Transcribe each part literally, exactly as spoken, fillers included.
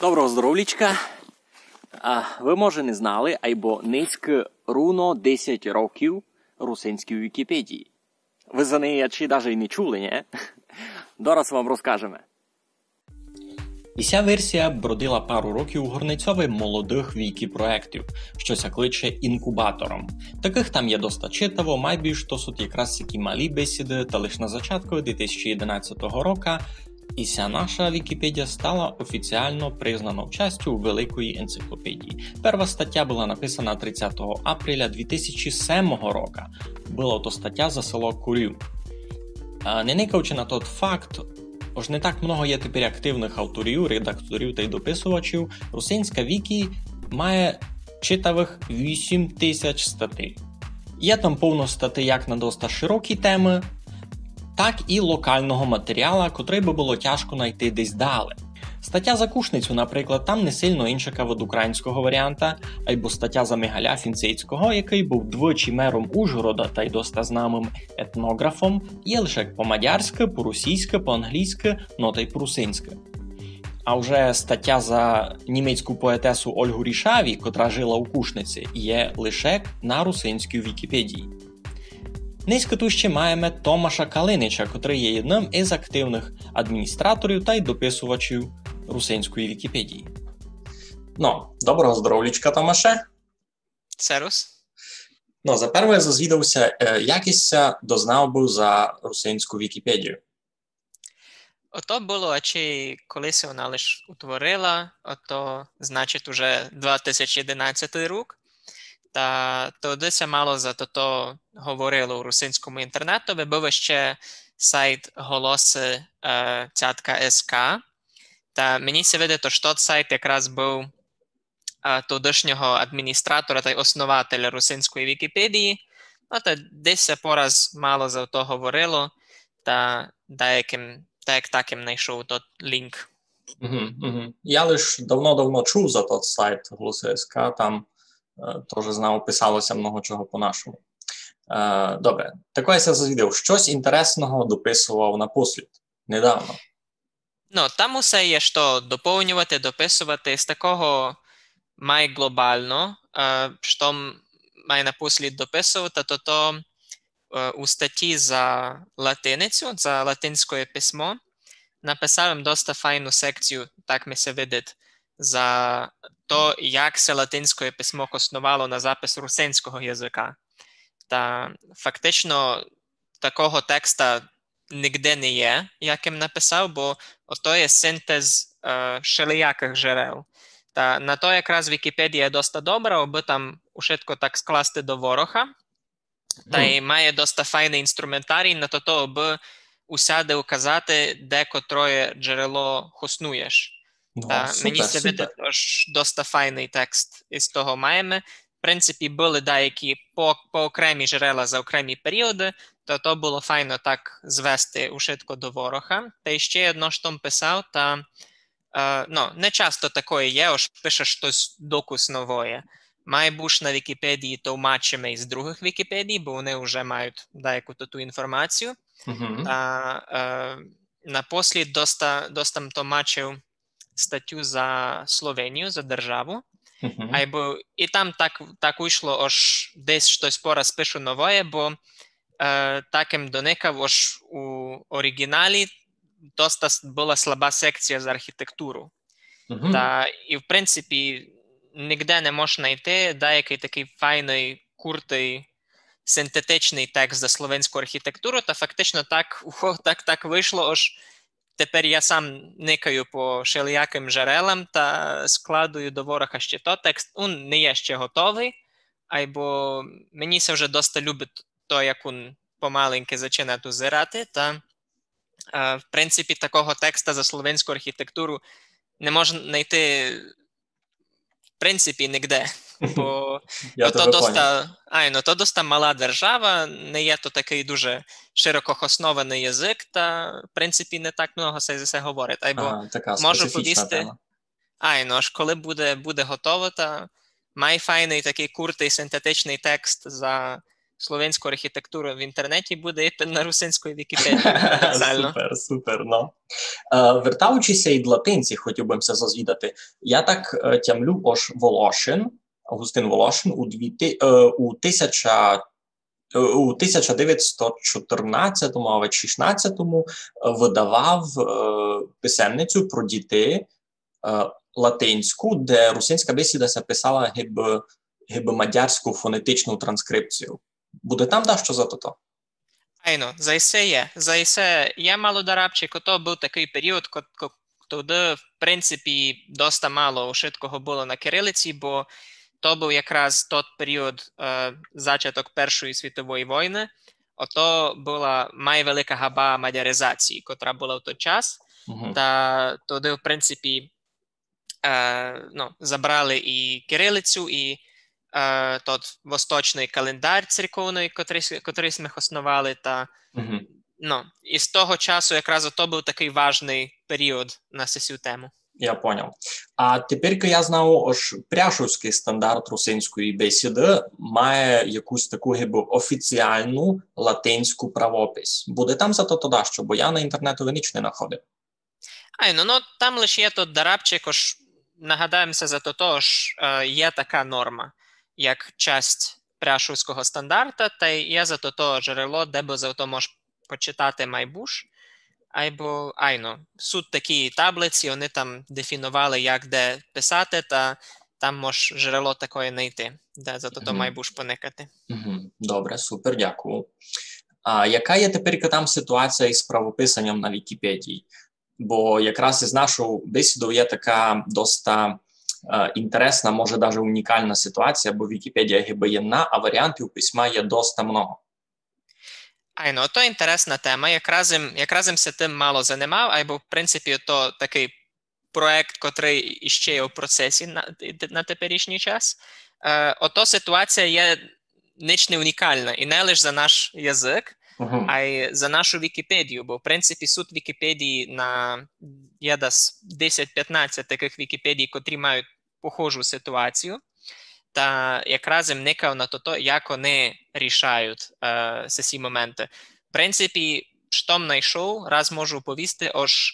Доброго здоровлічка. А, вы, може, не знали, айбо нынька руно десять років русинській Вікіпедії. Вы за неї ачі даже й не чули, нє? Дораз вам розкажеме. І ся версія бродила пару років у горницьови молодых вікіпроєктів, што ся кличе інкубатором. Такых там є доста читаво, майбільш то суть якраз сякі малі бесіды, та лиш на зачатку дві тисячі єдинадцятого рока і ся наша Вікіпедія стала офіціално признанов частю великої енциклопедії. Перва статя была написана тридцятого апреля дві тисячі семого рока. Была то статя за село Курів. А, не никаючи на тот факт, ож не так много є тепер активных авторів, редакторів тай дописувачів, русинська вікі має читавых вісім тисяч статей. Є там повно статей як на доста широкі темы, так і локалного матеріала, котрый бы было тяжко найти десь дале. Статя за Кушницю, наприклад, там не сильно иншака од українського варіанта, айбо статя за Мигаля Фінцицького, якый быв двічі мером Ужгорода тай доста знамым етноґрафом, є лише по-мадярськы, по-русійськы, по-англійськы, но тай по-русинськы. А вже статя за німецьку поетесу Ольгу Рішаві, котра жила у Кушниці, є лише на русинській Вікіпедії. Нынька ту ще маєме Томаша Калинича, котрый є єдным из активных адміністраторів тай дописувачів русинської Вікіпедії. Но, доброго здоровлічка, Томаше. Сервус. Но, за перве зазвідав ся, е, як єсь ся дознав быв за русинську Вікіпедію? Ото было, ачи коли ся она лиш утворила, ото, значить, уже два тисячі одинадцятый рік. Та тогды ся мало за тото говорило у русинському інтернетови. Быв іщи сайт Голосы, е, цятка СК. Та мені ся видить, ож тот сайт якраз быв, е, тодышнього адміністратора тай основателя русинської Вікіпедії. Но, та десь ся пораз мало за то говорило, та даякым, та як такым найшов тот лінк. Угу, угу. Я лиш давно-давно чув за тот сайт Голосы СК, там, е, тоже знав, писало ся много чого по-нашому. Е, добре, такоє ся зазвідав. Штось інтересного дописовав напослід, недавно. Но, там усе є што доповнювати, дописовати. З такого май глобално, е, што м-, май напослід дописовати, то, то, е, у статї за латиницю, за латинськоє писмо, написав им доста файну секцію, так ми ся видить, за то, як ся латинськоє писмо хосновало на запис русинського языка. Та фактично такого текста нигде не є, як им написав, бо ото є синтез, е, шелиякых джерел. Та на то якраз Вікіпедія є доста добра, абы там ушытко так скласти до вороха. Та й має доста файный інструментарій на то, то, абы усяде указати, де котроє джерело хоснуєш. Но, та супер, мені ся видить, ож доста файный текст из того маєме. В принципі, были даякі по, по окремі джерела за окремі періоды, то, то было файно так звести ушытко до вороха. Та й ще одно, што м писав, та, е, но, не часто такоє є, ож пишеш штось докус новоє. Май буш на Вікіпедії товмачиме из другых Вікіпедій, бо они вже мають даяку ту, ту інформацію. Угу. Та, е, напослід доста, доста м товмачив статю за Словенію, за державу. Угу. Айбо і там так, так уйшло, ож десь штось пораз пишу новоє, бо, е, так им доникав, ож у оріґіналі доста с-, была слаба секція за архітектуру. Угу. Та і, в принципі, нигде не мож найти даякый такый файный, куртый, синтетичный текст за словенську архітектуру, та фактично так, ухо-, так, так вышло, ож тепер я сам никаю по шелиякым джерелам та складую до вороха ще то текст. Ун не є ще готовый, айбо мені ся вже доста любить то, як ун помаленьки зачинать узирати, та, е, в принципі, такого текста за словенську архітектуру не можна найти, в принципі, нигде. Бо, бо то доста, айно, то доста мала держава, не є то такый дуже широко хоснованый язык, та, в принципі, не так много ся за се говорить. Айбо можу повісти, айно, ож коли буде, буде готово, та май файный такый куртый синтетичный текст за словенську архітектуру в інтернеті буде і на русинській Вікіпедії, парадоксално. Супер, супер, но. Е, вертаючи ся ид латинци, хотів бы м ся зазвідати. Я так е, тямлю, ож Волошин, Августин Волошин у, дві, ти- е, у, тисяча, е, у тисяча девятсто чотырнадцятому або шістнадцятому е, выдавав е, писемницю про діти е, латинську, де русинська бесіда ся писала гибы, гибы мадярську фонетичну транскрипцію. Буде там дашто за тото? Айно, за исе є. За исе є мало дарабчик, ото быв такый період, ко- ко- тогды, в принципі, доста мало ушыткого было на кирилиці, бо то быв якраз тот період, е, зачаток Першої світової войны. Ото была май велика габа мадяризації, котра была в тот час. Мгм. Та тогды, в принципі, е, ну, забрали і кирилицю, і е, тот восточный календар церковный, котрый, с- котрый сьме хосновали, та Мгм. ну, і з того часу якраз ото быв такый важный період на сесю тему. Я поняв. А тепер я знав, ож пряшовськый стандарт русинської бесіды має якусь таку гибы офіціалну латинську правопись. Буде там за тото дашто, бо я на інтернету ніч не находив. Айно, ну, там лиш є тот дарабчик, ож нагадаєме ся за тото, ож е, є така норма, як часть пряшовського стандарта, та й є за тото джерело, де бы за то мож почитати май буш. Айбо, айно, суть такі таблиці, они там дефіновали, як де писати, та там мож джерело такоє найти, де за тото Мгм. май буш поникати. Мгм. Добре, супер, дякую. А яка є тепер там ситуація із правописанням на Вікіпедії? Бо якраз із нашою бесідою є така доста е, інтересна, може даже унікална ситуація, бо Вікіпедія гибы єдна, а варіантів письма є доста много. Айно, то інтересна тема. Якраз им, якраз им ся тым мало занимав, айбо, в принципі, то такый проект, котрый іще є в процесі на, на теперішній час. Е, ото ситуація є нич не унікална, і не лиш за наш язык, Мгм. а й за нашу Вікіпедію, бо, в принципі, суть Вікіпедії на, є десь десять-пятнадцять такых Вікіпедій, котрі мають похожу ситуацію, та якраз им никав на тото, як они рішають е, сесі моменты. В принципі, што м найшов, раз можу повісти, ож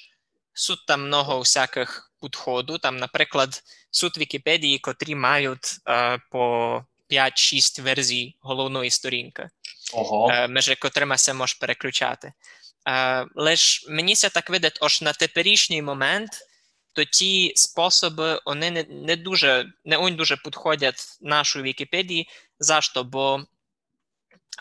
суть там много всякых підходу, там, наприклад, суть Вікіпедії, котрі мають е, по пять-шість верзій головної сторінкы, Ого. е, межи котрыма ся мож переключати. Е, лиш мені ся так видить, ож на теперішній момент то ті способы, они не, не дуже, не онь дуже підходять нашій Вікіпедії. Зашто? Бо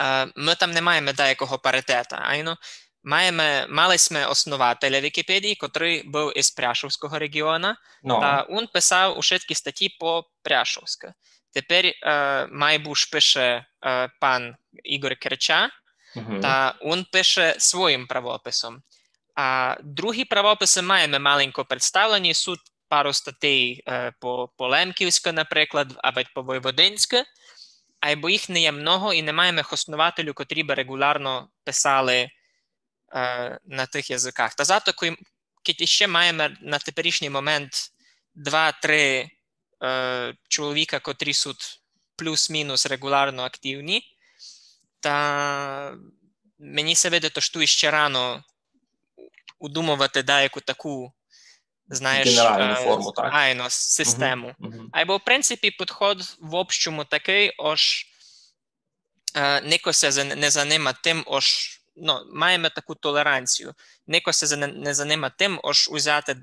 е, мы там не маєме даякого паритета, айно. Маєме, мали сьме основателя Вікіпедії, котрый быв із Пряшовського реґіона, Ну, та он писав ушыткі статї по-пряшовськы. Тепер е, май буш пише е, пан Ігор Керча, мгм. та он пише своїм правописом. А другі правописы маєме маленько представлені, суть пару статей е, по, по-лемківськы, наприклад, авадь по-войводинськы, айбо їх не є много і не маєме хоснователю, котрі бы реґулярно писали е, на тых языках. Та зато, кой-, кидь іще маєме на теперішній момент два-три е, чоловіка, котрі суть плюс-мінус реґулярно активні, та мені ся видить, ож ту іще рано удумовати даяку таку, знаєш, Генералну е, форму, так? Айно, с- систему. Мгм. Айбо, в принципі, підход в общому такый, ож е, нико ся за- не занима тым, ож, ну, маєме таку толеранцію. Нико ся за- не занима тым, ож узяти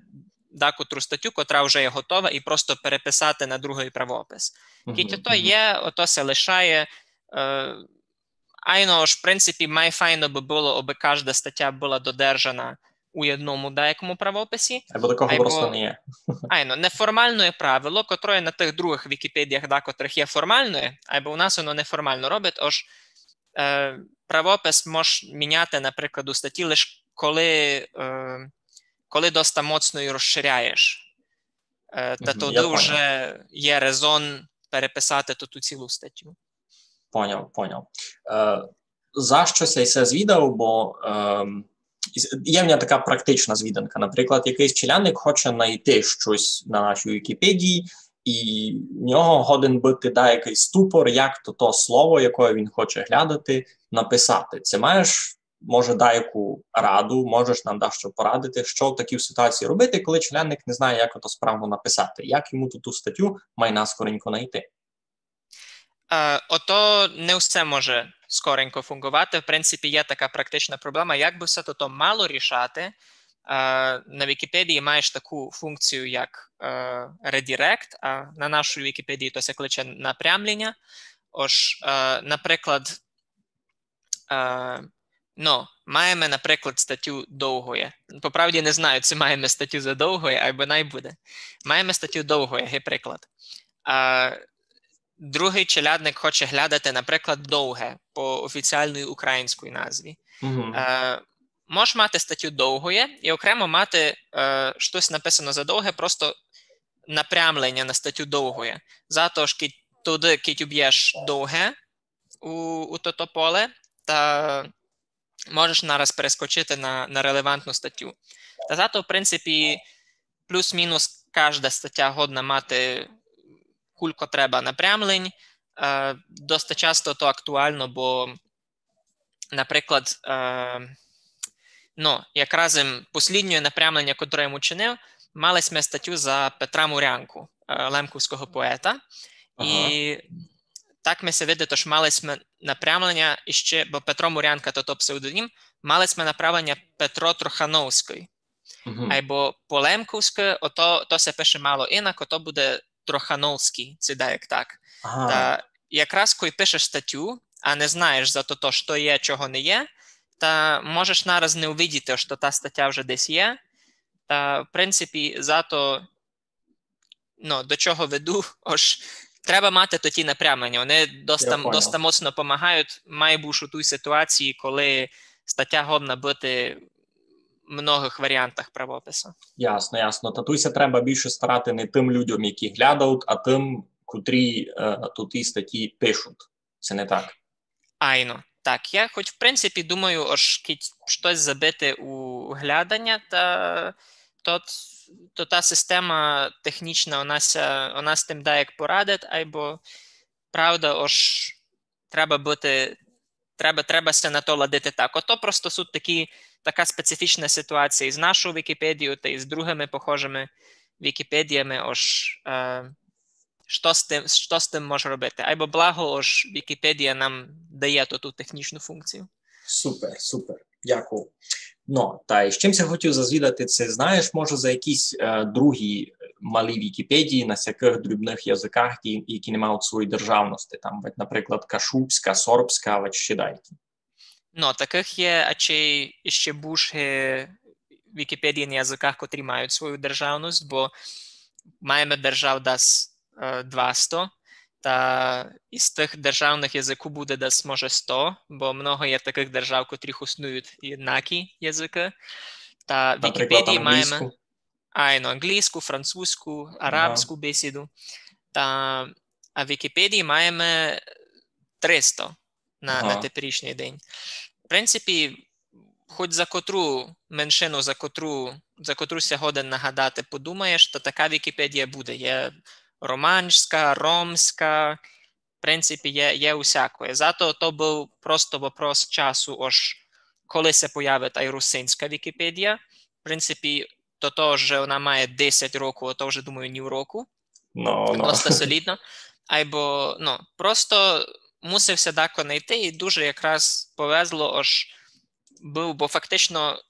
дакотру статю, котра вже є готова, і просто переписати на другый правопис. Кидь ото є, ото ся лишає. Е, айно, ож, в принципі, май файно бы было, абы кажда статя была додержана у єдному даякому правописі. Айбо такого просто не є. Айно, неформалне правило, котре на тых другых Вікіпедіях дакотрых є формалне, айбо у нас воно неформално робить, ож е, правопис мож міняти, наприклад, у статї лиш коли, е, коли доста моцно її розширяєш. Е, та тогды вже є резон переписати ту, ту цілу статю. Поняв, поняв. Е, за што ся се звідав, бо е, є в мене така практична звіданка. Наприклад, якыйсь челядник хоче найти штось на нашій Вікіпедії, і в нього годен быти даякый ступор, як то, то слово, якоє він хоче глядати, написати. Ци маєш, може, даяку раду, можеш нам дашто порадити, што в такій ситуації робити, коли челядник не знає, як то справно написати, як йому ту, ту статю май наскоренько найти? Е, ото не все може скоренько фунґовати. В принципі, є така практична проблема. Як бы все то, то мало рішати? Е, на Вікіпедії маєш таку функцію, як е, редірект, а на нашій Вікіпедії то ся кличе напрямлення. Ож, е, наприклад, е, ну, маєме, наприклад, статю Довгоє. По правді не знаю, ци маєме статю за Довгоє, айбо най буде. Маєме статю Довгоє, ги приклад. Е, другый челядник хоче глядати, наприклад, Довге по офіціалній українській назві. Мгм. Е, мож мати статю Довгоє і окремо мати е, штось написано за Довге, просто напрямлення на статю Довгоє. Зато ж кідь туды, кідь убєш Довге у, у тото поле, та можеш нараз перескочити на, на релевантну статю. Та зато, в принципі, плюс-мінус кажда статя годна мати кулько треба напрямлень. Е, доста часто то актуално, бо, наприклад, е, ну, якраз им посліднє напрямлення, котре им учинив, мали сьме статю за Петра Мурянку, е, лемковського поета. Ага. І так ми ся видить, ож мали сьме напрямлення іще, бо Петро Мурянка то, то псевдонім, мали сьме напрямлення Петро Трохановськый. Мгм. Айбо по-лемковськы, ото, то ся пише мало инак, ото буде Трохановськый, ци даяк так. Ага. Та якраз кой пишеш статю, а не знаєш за то, то, што є, чого не є, та можеш нараз не увидіти, што та статя вже десь є. Та, в принципі, зато, ну, до чого веду, ож треба мати тоті напрямлення. Вони доста, Я понял. Доста моцно помагають, май буш у тій ситуації, коли статя годна быти в многых варіантах правописа. Ясно, ясно. Та туй ся треба більше старати не тым людям, які глядавуть, а тым, котрі е, туті статї пишуть. Ци не так? Айно. Так, я хоть в принципі думаю, ож кідь штось забити у гляданя, та то, то та система технічна, она ся, она з тым даяк порадить, айбо правда, ож треба быти, треба, треба ся на то ладити так. Ото просто суть такі, така специфічна ситуація із нашою Вікіпедією та із другыми похожыми Вікіпедіями, ож е, што з тым, што з тым мож робити. Айбо благо, ож Вікіпедія нам дає ту, ту технічну функцію. Супер, супер. Дякую. Ну, та й з чим ся хотів зазвідати, ци знаєш, може, за якісь е, другі малі Вікіпедії на всякых дрібных языках, які, які не мають своєї державности, там, вать, наприклад, кашубська, сорбська, вать ще даякі. Ну, такых є, а чи іще буш ги Вікіпедії на языках, котрі мають свою державность, бо маєме держав дас е, двасто, та із тых державных языку буде дас, може, сто, бо много є такых держав, котрі хоснують єднакі языкы. Та Наприклад, Вікіпедії маєме англійську. Айно, англійську, французьку, арабську бесіду. Та, а в Вікіпедії маєме триста на, на Ага. теперішній день. В принципі, хоть за котру меншину, за котру, за котру ся годен нагадати, подумаєш, то така Вікіпедія буде. Є романська, ромська, в принципі, є, є усякоє. Зато то быв просто вопрос часу, ож коли ся появить ай русинська Вікіпедія. В принципі, до того, же она має десять років, а то вже, думаю, ні в року. Ну, ну. Доста солідно. Айбо, ну, просто мусив ся дако найти, і дуже якраз повезло, ож быв, бо фактично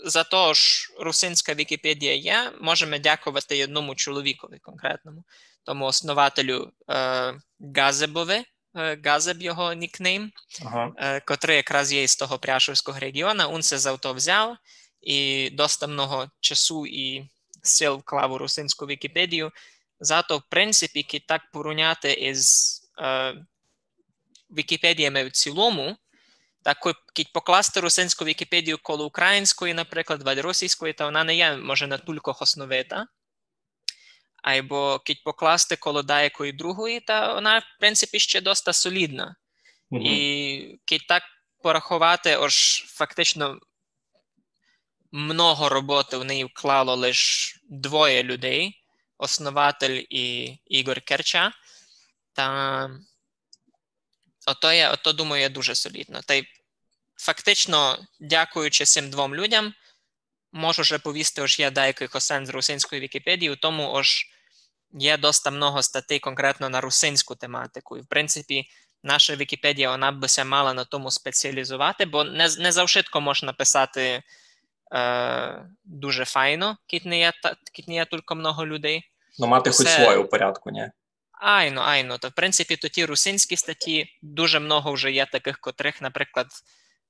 за то, ож русинська Вікіпедія є, можеме дяковати єдному чоловікови конкретному, тому основателю е, Ґазебови, е, Ґазеб його нікнейм, Ага. е, котрый якраз є із того Пряшевського реґіона, ун ся за то взяв і доста много часу і сил вклав у русинську Вікіпедію. Зато, в принципі, кідь так поруняти із е, Вікіпедіями в цілому, так ко-, кідь покласти русинську Вікіпедію коло української, наприклад, вадь російської, та она не є, може, натулько хосновита. Айбо кідь покласти коло даякої другої, та она, в принципі, ще доста солідна. Мгм. І кідь так пораховати, ож фактично много роботы в неї вклало лиш двоє людей, основатель і Ігор Керча. Та ото є, ото, думаю, є дуже солідно. Та й фактично, дякуючи сим двом людям, можу вже повісти, ож є деякый хосен з русинської Вікіпедії, у тому, ож є доста много статей конкретно на русинську тематику. І, в принципі, наша Вікіпедія, вона бы ся мала на тому спеціалізовати, бо не, не за вшытко можна писати е, дуже файно, кідь не є, та, кідь не є тілько много людей. Ну, мати хоч Усе- своє у порядку, ні? Айно, айно. Та, в принципі, то ті русинські статті, дуже много вже є такых, котрых, наприклад,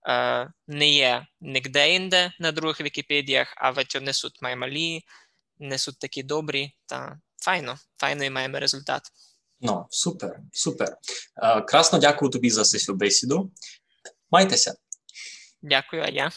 е, не є нигде-инде на другых Вікіпедіях, а ведь они суть май малі, не суть такі добрі, та файно, файный маєме результат. Ну, супер, супер. Е, красно дякую тобі за сесю бесіду. Майте ся. Дякую, а я.